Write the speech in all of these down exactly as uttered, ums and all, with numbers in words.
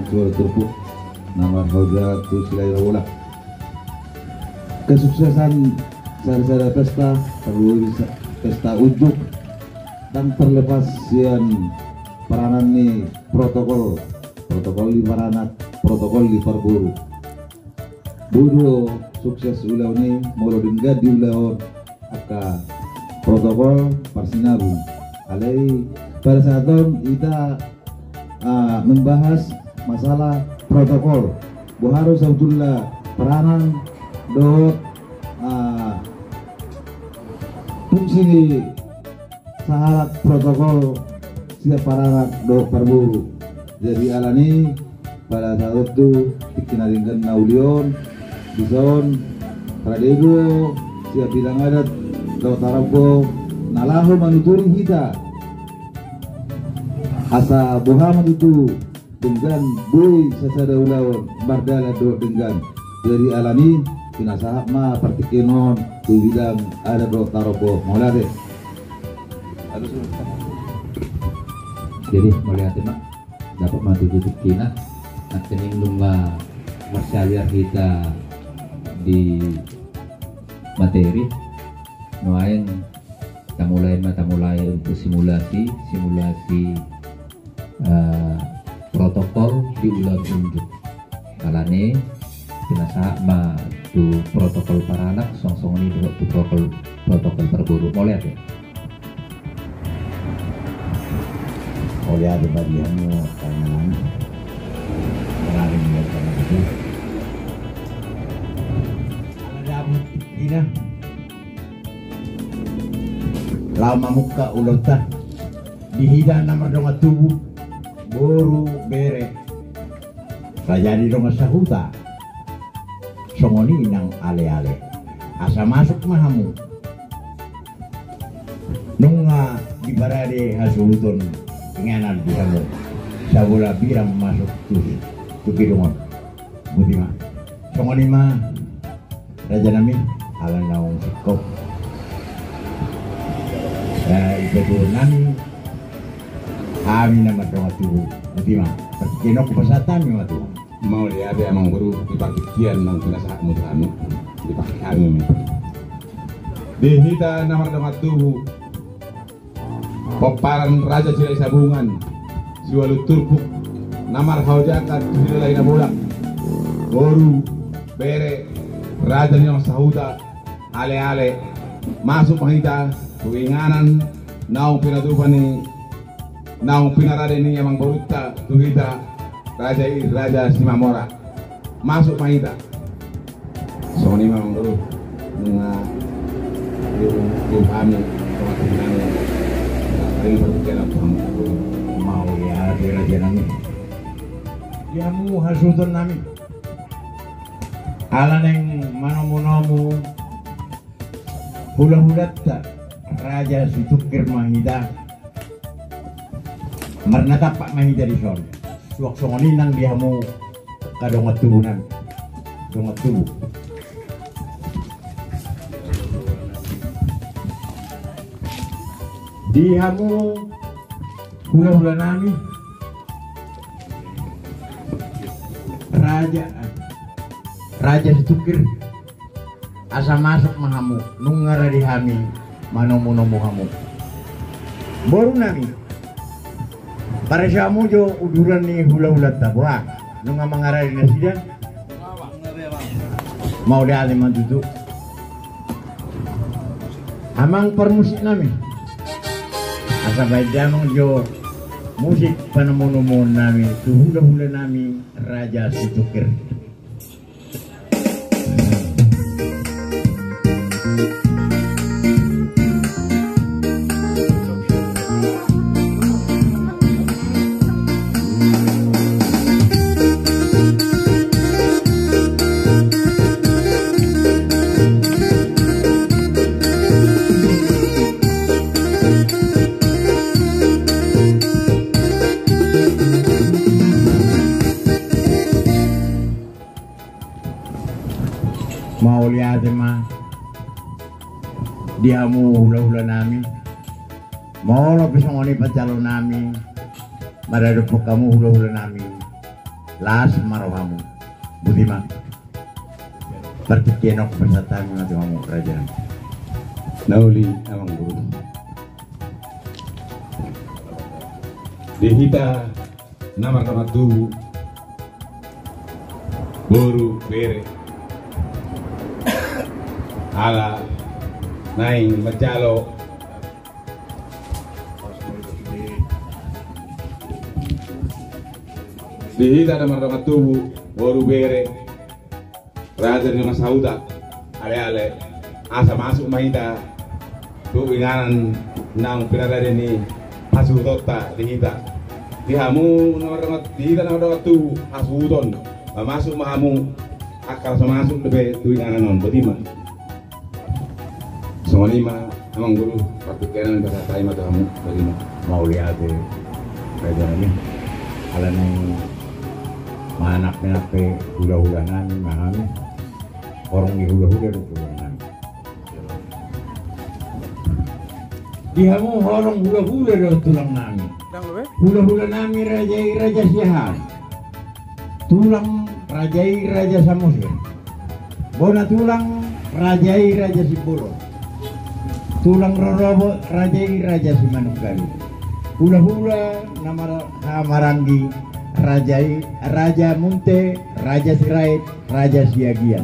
Suara turpuk na marhaoja tu Silahi Nabolak. Kesuksesan sada-sada pesta, terlebih pesta unjuk, dang terlepas sian peranan ni protokol, protokol di paranak, protokol di parboru. Boi do sukses ulaon i molo denggan diulahon angka protokol parsinabung. Alai pada saat on hita, ah, membahas masalah protokol. Boha do sabotulna peranan dohot, ah, fungsi ni sahalak protokol sian paranak dohot parboru. Jadi alani pada saat on tu tingki na denggan na uli on, dison rade do sian bidang adat dohot tarombo na laho manuturi hita asa boha ma tutu denggan boi sasada ulaon mardalan dohot denggan. Jadi alani pinasahat ma partingkian on tu bidang adat dohot tarombo. Mauliate. Jadi mauliate ma. Dapot ma tutu tingkina. Nangkining nunga marsaliar hita di materi. Nuaeng tamulai ma, tamulai untuk simulasi, simulasi, eh, protokol di ulaon unjuk. Alani pinasahat ma tu protokol paranak, songon i dohot tu protokol, protokol parboru. Mauliate. Mauliate ma di hamu, tangan. Tangan. Ala dabu ina. Laho mamungka ulaonta di hita na mardongan tubu, boru, bere, raja ni dongan sahuta, songon i nang ale-ale. Asa masuk ma hamu. Nunga diparade hasuhuton inganan di hamu. Sabola birang masuk tu, tu kidung on. Boti ma. Songon i ma. Raja nami, ala naung singkop. Eh, ipatuhon nami, hami na mardongan tubu. Boti ma, partingkian on hupasahat hami ma tu. Mauliate amang boru, di partingkian naung pinasahatmu tu hami. Di partingkian hami. Di hita na mardongan tubu. Pomparan Raja Silahi Sabungan, siualu turpuk, na marhaojakan tu Silahi Nabolak, boru, bere, raja ni dongan sahuta, ale-ale, masuk ma hita tu inganan naung pinatupa ni, naung pinarade ni amang borunta tu hita, raja i, Raja Simamora. Masuk ma hita. Songon i ma amang boru, nunga di, di hami, songon i nang, na paling partingkian tu hamu. Mauliate raja nami. Di hamu hasuhuton nami. Ala naeng manomu-nomu hula-hulanta Raja Situngkir ma hita. Marnatampak ma hita dison. Suang songon i nang di hamu angka dongan tubu nami. Dongan tubu. Di hamu hula-hula nami. Raja, Raja Situngkir. Asa masuk ma hamu, nunga rade hami manomu-nomu hamu. Boru nami, pareso hamu jo uduran ni hula-hulanta, boha, nunga mangarade nasida. Mauliate ma tutu. Amang parmusik nami, asa baen damang jo musik panomu-nomuon nami tu hula-hula nami Raja Situngkir. Mauliate ma di hamu hula-hula nami. Molo pe songon i pansalonami, maradophon hamu hula-hula nami. las ma rohamu. Boti ma. Partingkian on hupasahat hami ma tu hamu raja. Na uli amang guru. Di hita na mardongan tubu, boru, bere, ala naeng manjalo di hita na mardongan tubu, boru, bere, raja ni dongan sahuta, ale-ale, asa masuk ma hita tu inganan naung pinarade ni hasuhutonta di hita. Di hamu na mardongan, di hita na mardongan tubu, hasuhuton, ma masuk ma hamu, angka na so masuk dope tu inganan on, boti ma. Songon i ma amang guru, partingkian on hupasahat hami ma tu hamu, boti ma. Mauliate raja nami. Ala naeng manampe-nampe hula-hula nami ma hami. Horong ni hula-hula do tulang nami. Di hamu horong hula-hula do tulang nami. Hula-hula nami raja i Raja Siahaan. Tulang raja i Raja Samosir. Bona tulang raja i Raja Simbolon. Tulang rorobot raja i Raja Simanungkalit. Hula-hula na mar-, hamaranggi raja i Raja Munte, Raja Sirait, Raja Siagian.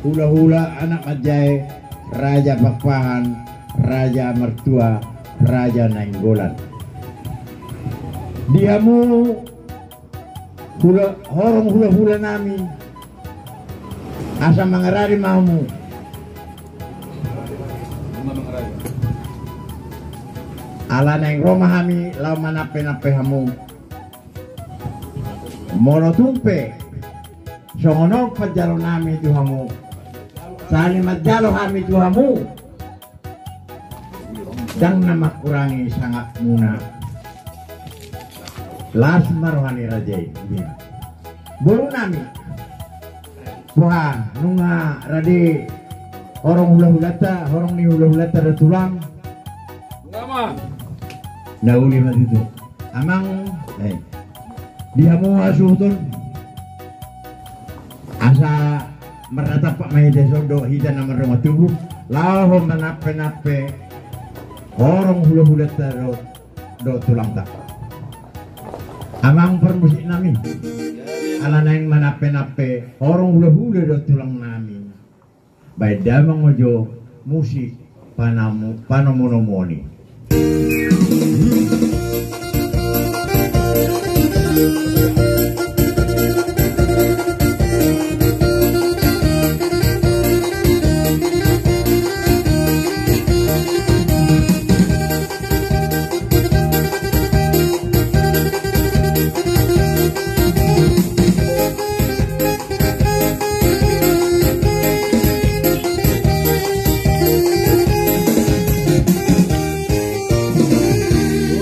Hula-hula anak manjae Raja Pakpahan, Raja Martua, Raja Nainggolan. Di hamu hula, horong hula-hula nami, asa mangarade ma hamu. Ala naeng ro ma hami laho manampe-nampe hamu. Molo tung pe songon on panjalo nami tu hamu, sahali manjalo hami tu hamu, ndang na mangkurangi sangapmuna. Las ma roha ni raja i. Boru nami. Boha, nunga rade horong hula-hulanta, horong ni hula-hulanta do tulang? Nunga ma. Na uli ma tutu. Amang, eh, di hamu hasuhuton. Asa marnatampak ma hita, songon hita na mardongan tubu, laho manampe-nampe horong hula-hulanta do, dohot tulangta. Amang parmusik nami, ala naeng manampe-nampe horong hula-hula dohot tulang nami. Baen damang ma jo musik panamu-, panomu-nomuon i.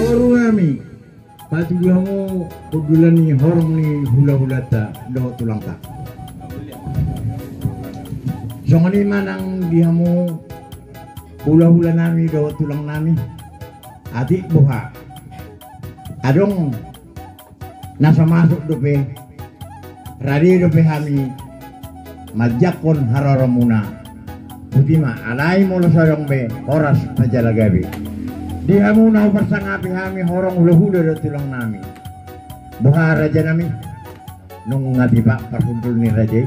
Boru nami, patudu hamu hundulan ni horong ni hula-hulanta dohot tulangta. Songon i ma nang di hamu hula-hula nami dohot tulang nami. Atik boha, adong na so masuk dope, rade dope hami manjangkon haroromuna. Boti ma, alai molo so adong be, horas ma jala gabe. Di hamu na huparsangapi hami horong hula-hula dohot tulang nami. Boha raja nami, nunga tipak parhundul ni raja i?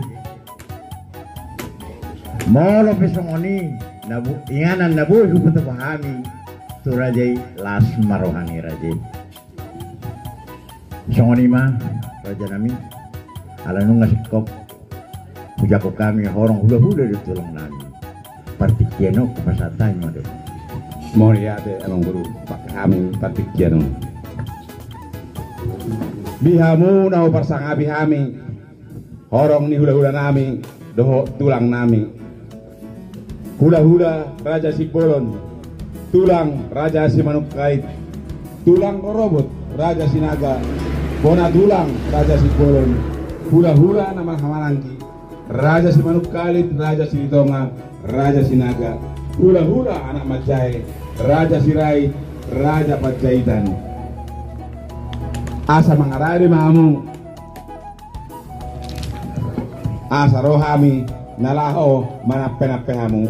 Molo pe songon i, na bo-, inganan na boi hupatupa hami tu raja i, las ma roha ni raja i. Songon i ma raja nami, ala nunga singkop hujangkon hami horong hula-hula dohot tulang nami. Partingkian on hupasahat hami ma dohot. Mauliate amang guru, pa-, hami partingkian on. Di hamu na huparsangapi hami, horong ni hula-hula nami dohot tulang nami. Hula-hula Raja Simbolon, tulang Raja Simanungkalit, tulang rorobot Raja Sinaga, bona tulang Raja Simbolon, hula-hula na marhamaranggi Raja Simanungkalit, Raja Silitonga, Raja Sinaga, hula-hula anak manjae Raja Sirait, Raja Panjaitan. Asa mangarade ma hamu. asa ro hami na laho manampe-nampe hamu.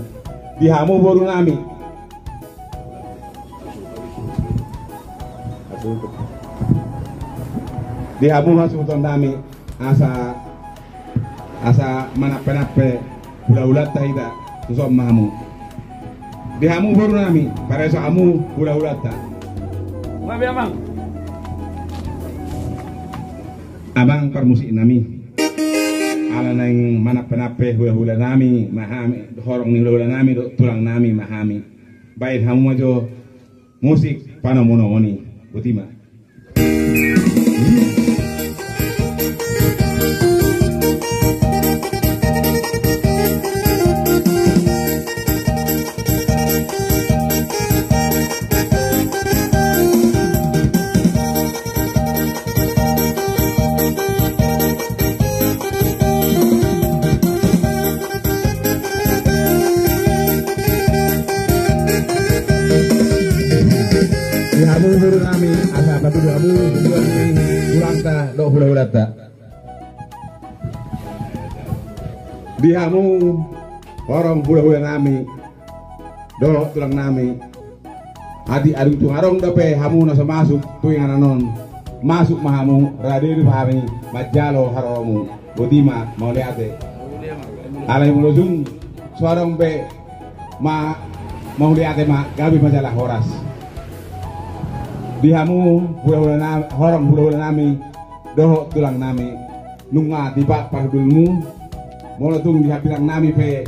Di hamu boru nami, di hamu hasuhuton nami, asa, asa manampe-nampe hula-hulanta hita, tuson ma hamu. Di hamu boru nami, pareso hamu hula-hulanta. Amang parmusik nami, ala naeng manampe-nampe hula-hula nami ma hami, horong ni hula-hula nami dohot tulang nami ma hami. Baen hamu ma jo musik panomu-nomu i. Boti ma. Di hamu boru nami, asa patudu hamu, tulang ni tulangta dohot hula-hulanta. Di hamu horong hula-hula nami dohot tulang nami. Atik adong tung adong dope hamu na so masuk tu inganan on, masuk ma hamu, rade do hami manjalo haroromu. Boti ma, mauliate. Alai molo tung so adong be, ma, mauliate ma, gabe ma jala horas. Di hamu hula-hula na-, horong hula-hula nami dohot tulang nami, nunga tipak parhundulmu. Molo tung di hambirang nami pe,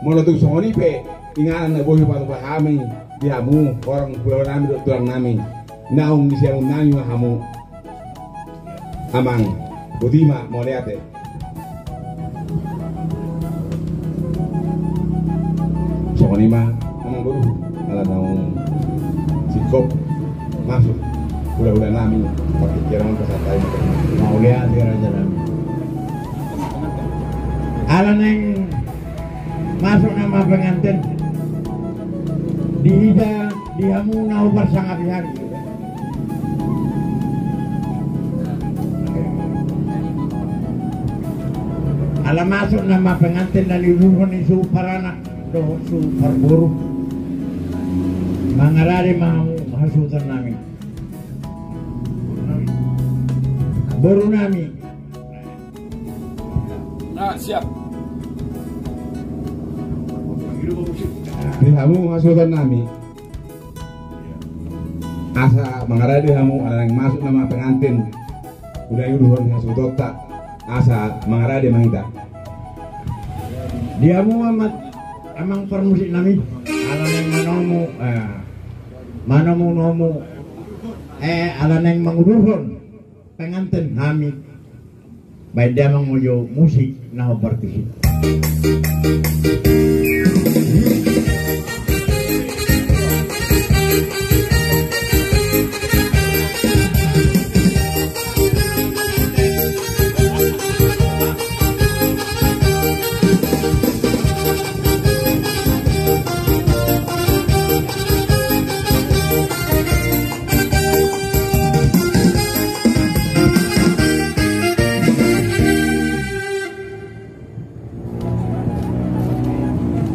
molo tung songon i pe inganan na boi hupatupa hami, di hamu horong hula-hula nami dohot tulang nami, naung di siamun nami ma hamu. Amang, boti ma, mauliate. Songon i ma, amang boru, ala naung singkop masuk hula-hula nami, partingkian on pasahat hami ma. Mauliate raja nami. Ala naeng masuk nama pengantin. Di hita, di hamu na huparsangapi hami. Ala masuk nama pengantin na niuduthon i suhut paranak dohot suhut parboru. Mangarade ma hamu hasuhuton nami. Boru nami. Nah, siap. Di hamu hasuhuton nami. Asa mangarade hamu, ala naeng masuk nama pengantin. Udah iuduthon hasuhutonta. Asa mangarade ma hita. Di hamu amat amang parmusik nami. Ala naeng manomu, eh, manomu-nomu. Eh, ala naeng manguduthon pengantin hami. Baen damang ma jo musik na hombar tusi.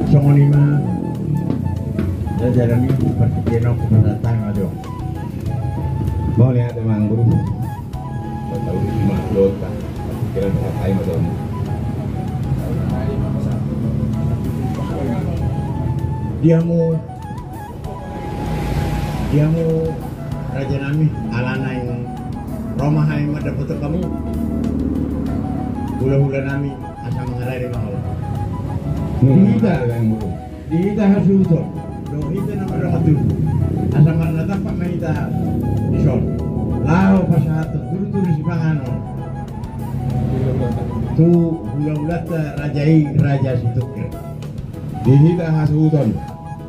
Songon i ma, raja nami, partingkian on pasahat hami ma jo. Mauliate amang boru. Patau di ma lota. Partingkian on pasahat hami ma jo. Di hamu Di hamu raja nami, ala naeng ro ma hami mandapothon hamu. Hula-hula nami, asa mangarade ma hamu. Di hita, di hita hasuhuton dohot hita na mardongan tubu, asa marnatampak ma hita dison laho pasahathon tudu-tudu sipanganon tu hula-hulanta raja i, Raja Situngkir. Di hita hasuhuton,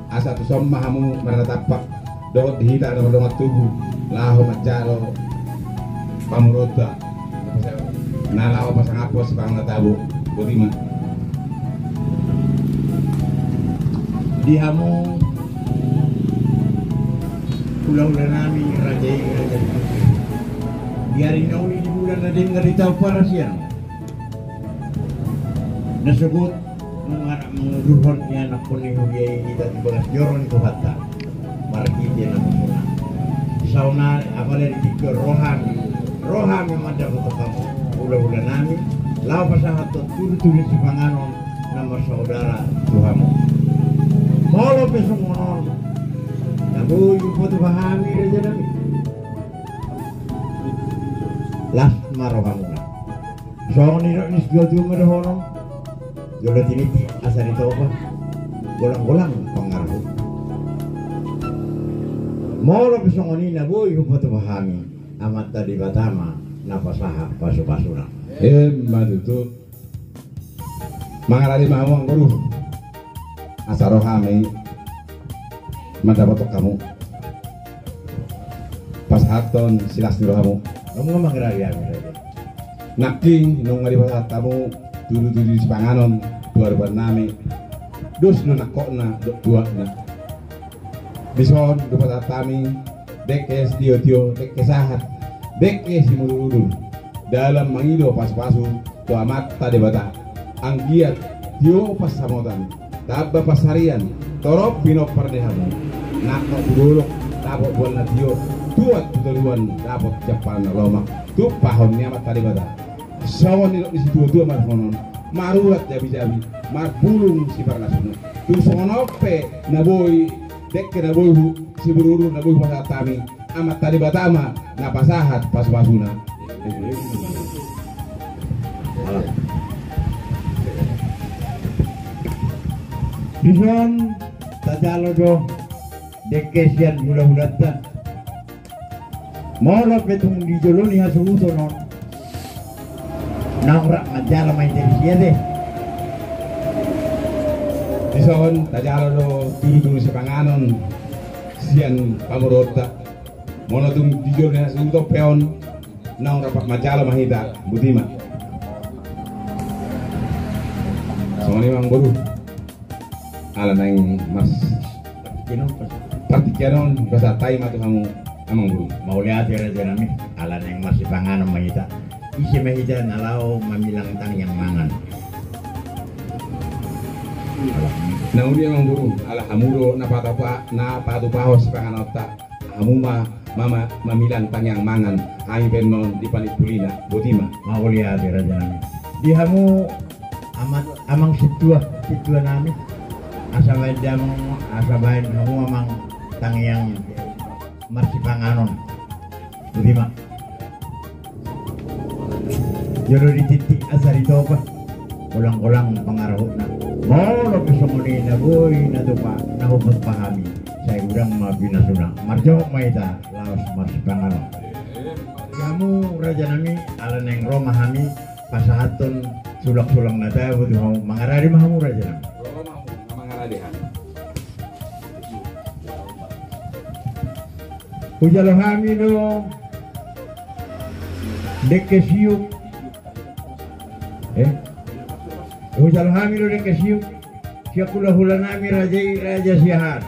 asa tuson ma hamu marnatampak dohot di hita na mardongan tubu laho manjalo pamoruonta na laho pasangaphon sipanganon na tabo. Boti ma. Di hamu hula-hula nami, raja i, raja i. Di ari na uli, di bulan na denga, di taon parasian. Na sogot nunga mangudurhon ni anakkon ni huria i hita di bagas joro ni Tuhanta marhite na mangula. Saonari apala di tingki on ro hami, ro hami mandapothon hamu hulahula nami, laho pasahathon tudutudu sipanganon na marsaudara tu hamu. Molo pe songon on na boi huboto hami raja nami, las ma rohamuna. Songon nidok ni situatua ma dohonon: Jolo tiniti asa ditopa, golanggolang pangarahutna. Molo pe songon i na boi huboto hami, Amanta Debata ma na pasahat pasupasuna. Emma tutu. Mangarade ma hamu amangboru. Asa ro hami mandapothon hamu, pasahathon silas ni rohamu. Nunga mangarade hami raja. Nangkin nunga dipasahat hamu tudutudu sipanganon tu adopan nami. Dos do nangkokna dohot tuatna. Dison dipasahat hami dengke sitiotio, dengke sahat, dengke simudurudur, dalan mangido pasupasu tu Amanta Debata. Anggiat tio pansamotan, tamba pansarian, torop pinompar ni hamu. Nangkok tu dolok dapot boan na tio, tuat tu toruan dapot jampalan na lomak. Tumpahon ni Amanta Debata. Songon nidok ni situatua ma dohonon: Marurat jabijabi, marbulung siparngasuna. Tung songon on pe na boi, dengke na boi hu, simudurudur na boi hupasahat hami, Amanta Debata ma na pasahat pasupasuna. Dison tajalo do dengke sian hulahulanta. Molo pe tung di jolo ni hasuhuton on, naung rap manjalo ma hita disi ate. Dison tajalo do tudutudu sipanganon sian pamoruonta. Molo tung di jolo ni hasuhuton pe on, naung rap manjalo ma hita. Boti ma. Songon i ma amangboru. Ala naeng mas, partingkian on, pasahat hami ma tu hamu amangboru. Mauliate raja nami. Ala naeng marsipanganon ma hita, ise ma hita na laho mamilang tangiang mangan. Na uli amangboru, ala hamu do na patupa, na patupahon sipanganonta. Hamu ma, ma, ma, mamilang tangiang mangan, hami pe annon di panimpulina. Boti ma. Mauliate raja nami. Di hamu amang, amang sintua, sintua nami. Asa baen damang, asa baen hamu amang tangiang marsipanganon. Boti ma. Jolo tiniti asa ditopa, golanggolang pangarahutna. Molo pe songon i na boi na tupa, na huboto hami, sai godang ma pinasuna. Marjongkon ma hita laos marsipanganon. Hamu raja nami, ala naeng ro ma hami pasahathon sulangsulang na tabo tu hamu. Mangarade ma hamu raja nami. Ro ma hamu, mangarade hami. Hujalo hami do dengke siuk. Eh? Hujalo hami do dengke siuk sian hulahula nami raja i, Raja Siahaan.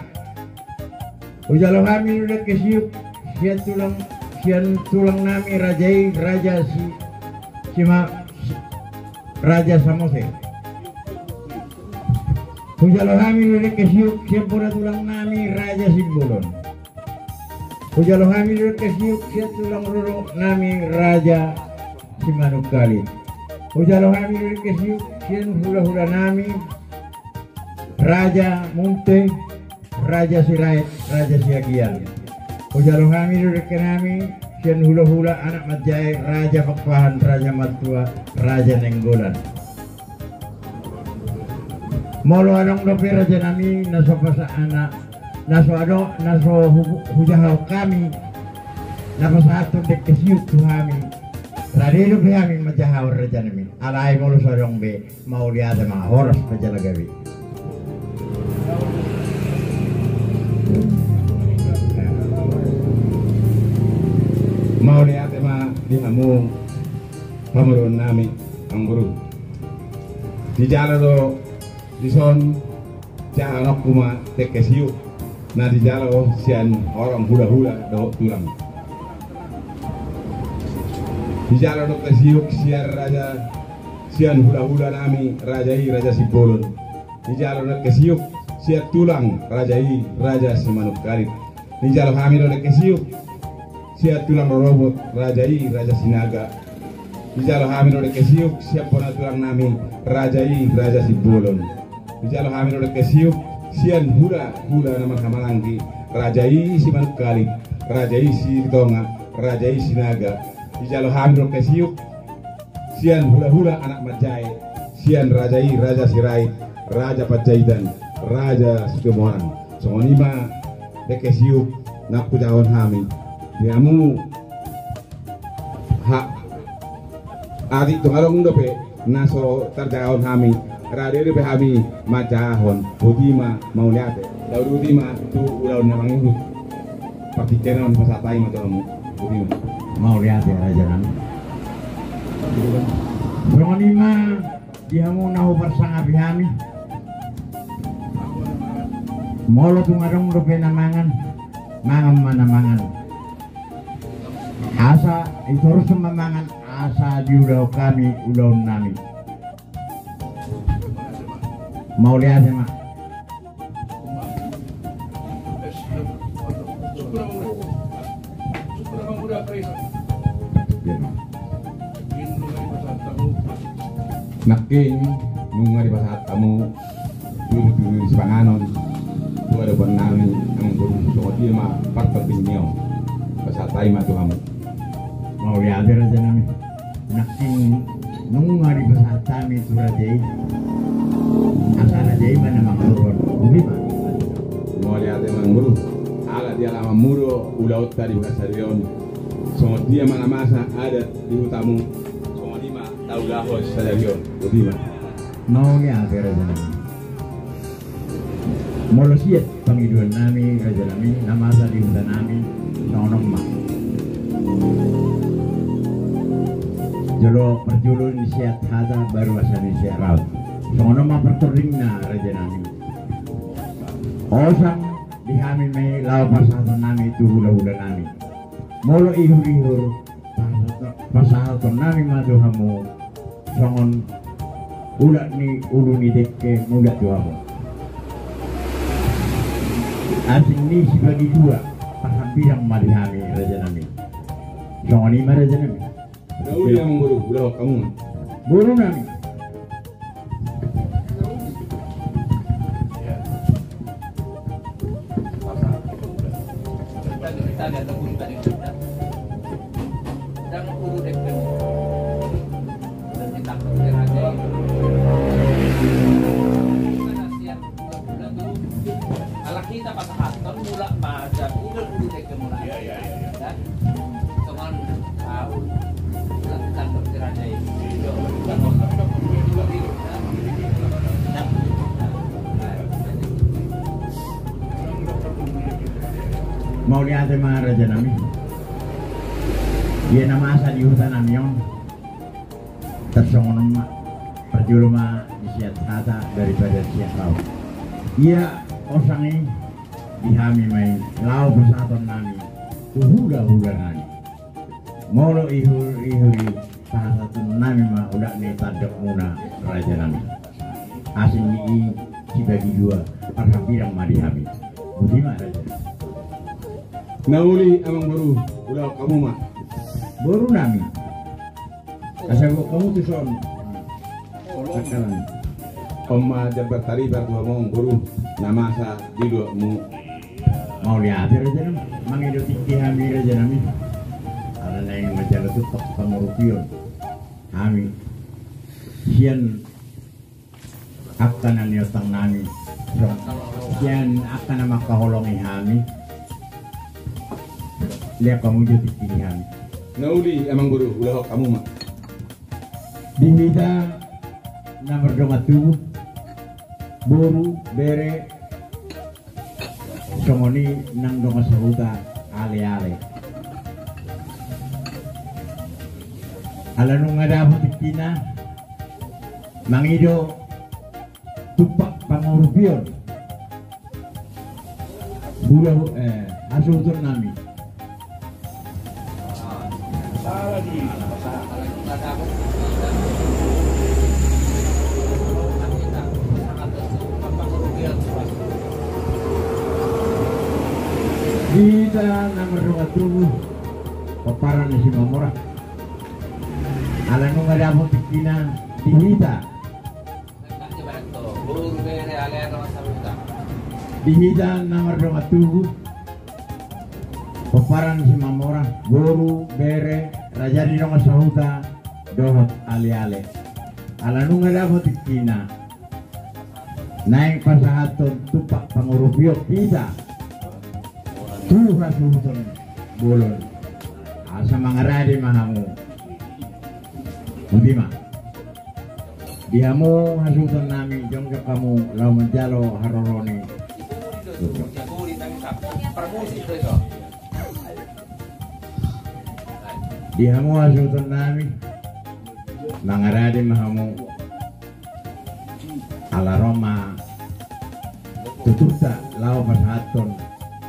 Hujalo hami do dengke siuk sian tulang, sian tulang nami raja i, Raja Si, Sima, Si, Raja Samose. Hujalo hami do dengke siuk sian bona tulang nami, Raja Simbolon. Hujalo hami do dengke siuk sian tulang rorobot nami, Raja Simanungkalit. Hujalo hami do dengke siuk sian hulahula nami, Raja Munte, Raja Sirait, Raja Siagian. Hujalo hami do dengke nami sian hulahula anak manjae, Raja Pakpahan, Raja Martua, Raja Nainggolan. Molo adong dope raja nami na so pasa-, na, na so adong, na so hu-, hujahahon hami na pasahathon dengke siuk tu hami, rade dope hami manjahahon raja nami. Alai molo so adong be, mauliate ma, horas ma jala gabe. Mauliate ma di hamu pamoruon nami, amangboru. Dijalo do dison, jahanonku ma dengke siuk na dijalo sian horong hulahula dohot tulang. Dijalo dengke siuk sian Raja Sian hulahula nami raja i Raja Simbolon. Dijalo dengke siuk sian tulang raja i Raja Simanungkalit. Dijalo hami do dengke siuk sian tulang rorobot raja i Raja Sinaga. Dijalo hami do dengke siuk sian bona tulang nami raja i Raja Simbolon. Dijalo hami do dengke siuk sian hulahula na marhahamaranggi raja i Simanungkalit, raja i Silitonga, raja i Sinaga. Dijalo hami do dengke siuk sian hulahula anak manjae, sian raja i Raja Sirait, Raja Panjaitan, Raja Situmorang. Songon i ma dengke siuk na hujahahon hami. Di hamu ha, atik tung adong dope na so tarjahahon hami, rade dope hami manjahahon. Boti ma, mauliate. Laho boti ma tu ulaon na mangihut. Partingkian on pasahat hami ma tu hamu. Boti ma. Mauliate raja nami. Songon i ma di hamu na huparsangapi hami. Molo tung adong dope na mangan, mangan ma na mangan. Asa i torus ma mangan, asa diulahon hami ulaon nami. Mauliate ma. Nangkin nunga dipasahat hamu tutu-tutu sipanganon tu adopan nami, anggo dung songon dia ma parparbinnion. Pasahat hami ma tu hamu. Mauliate raja nami. Nangkin nunga dipasahat hami tu raja i, asa raja i ma na mangaluhon. Boti ma. Mauliate ma amang boru. Ala di alamanmu do ulaonta di bagas sadari on. Songon dia ma na masa adat di hutamu, songon i ma taulahon sadari on. Boti ma. Mauliate raja nami. Molo sian pangidoan nami raja nami, na masa di huta nami songon on ma. Jolo, parjolo ni siat hata, baru asa ni siat raut. Songon on ma partordingna raja nami. Osang di hami ma i laho pasahaton nami tu hulahula nami. Molo ihur-ihur, pasahaton nami ma tu hamu songon ulak ni ulu ni dengke mulak tu hamu. Asing ni sibagi dua, parhambirang ma di hami raja nami. Songon i ma raja nami. Na uli amang boru, ulahon hamu ma. Boru nami. Ala hita pasahathon mulak ma, jadi ulu, ulu dengke mulak. Iya, iya, iya, iya. Kan? Songon, ah, ulu, ulu dengke raja i. Iya. Songon, ulu dengke raja i. Nah, nah, nah. Mauliate ma raja nami. Ia na masa di huta nami on. Tarsongon on ma, parjolo ma di siat hata daripada siat raut. Ia osang i di hami ma i laho pasahaton nami tu hulahula nami. Molo ihur-ihur i pasahaton nami ma ulak ni tandokmuna raja nami. Asing ni i sibagi dua, parhambirang ma di hami. Boti ma raja. Na uli amang boru, ulahon hamu ma. Boru nami. Asa gok hamu tu son. Sakalan. On ma jambar taribar tu hamu amang boru, na masa di luatmu. Mauliate raja nami, mangido tingki hami raja nami. Ala naeng manjalo tumpak pangurupion hami sian angka na niontang nami. Sian angka na mangkaholongi hami. Lean hamu jo tingki di hami. Na uli amang boru, ulahon hamu ma. Di hita na mardongan tubu, boru, bere, songon i nang dongan sahuta, ale-ale. Ala nunga dapot tingkina, mangido tumpak pangurupion. Hula, eh, hasuhuton nami. Na mardongan tubu, pomparan ni Simamora. Ala nunga dapot tingkina di hita. Di hita na mardongan tubu, pomparan ni Simamora, boru, bere, raja ni dongan sahuta, dohot aleale. Ala nunga dapot tingkina, naeng pasahathon tumpak pangurupion hita tu hasuhuton bolon. Asa mangarade ma hamu. Boti ma. Di hamu hasuhuton nami, jongjong hamu laho manjalo haroro ni. Di hamu hasuhuton nami, mangarade ma hamu. Ala ro ma tuturta laho pasahathon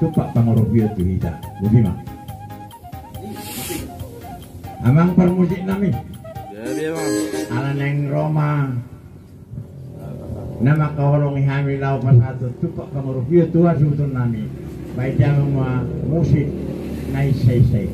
tumpak pangurupion tu hita. Boti ma. Amang parmusik nami. Jadi, Amang. Ala naeng ro ma na mangkaholongi hami laho pasahathon tumpak pangurupion tu hasuhuton nami. Baen damang ma musik na isaisa i.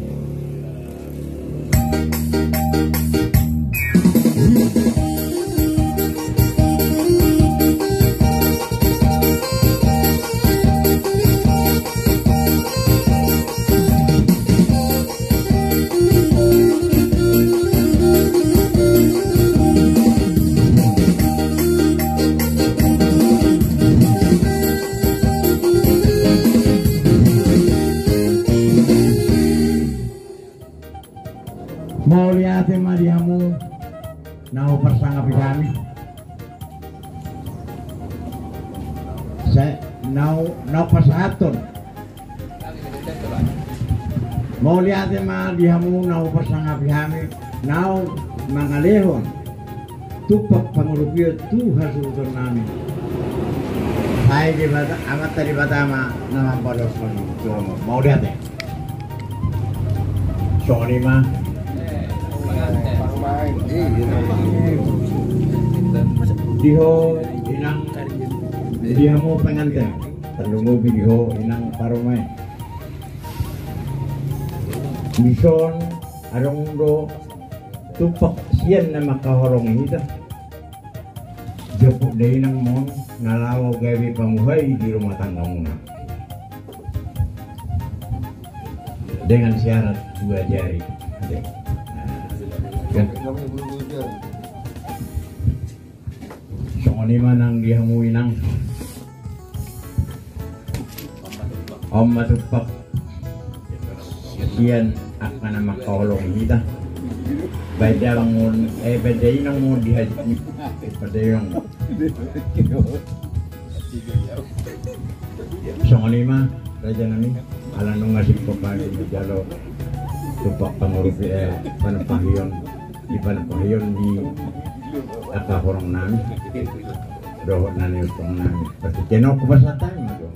Mauliate ma di hamu na huparsangapi hami. Sa-, na hu-, na hupasahathon. Mauliate ma di hamu na huparsangapi hami, na humangalehon tumpak pangurupion tu hasuhuton nami. Sai Debata, Amanta Debata ma na mambadoshon jolo. Mauliate. Songon i ma. Di ho inang, di hamu penganten. Tarlumobi di ho inang parumaen. Dison adong do tumpak sian na mangkaholongi hita. Jemput da inang mon na laho gabe panguhai di rumah tanggamuna. Dengan syarat dua jari. Ate. Songon i ma nang di hamu inang. On ma tumpak sian angka na mangkaholongi hita. Baen damang mon, eh, baen da inang mon di haji. Baen da inang. Songon i ma, raja nami, ala nunga singkop hami manjalo tumpak pangurupi, eh, panumpahion, di panumpahion di angka horong nami. Dohot na niuntong nami. Berarti kena hupasahat hami ma do.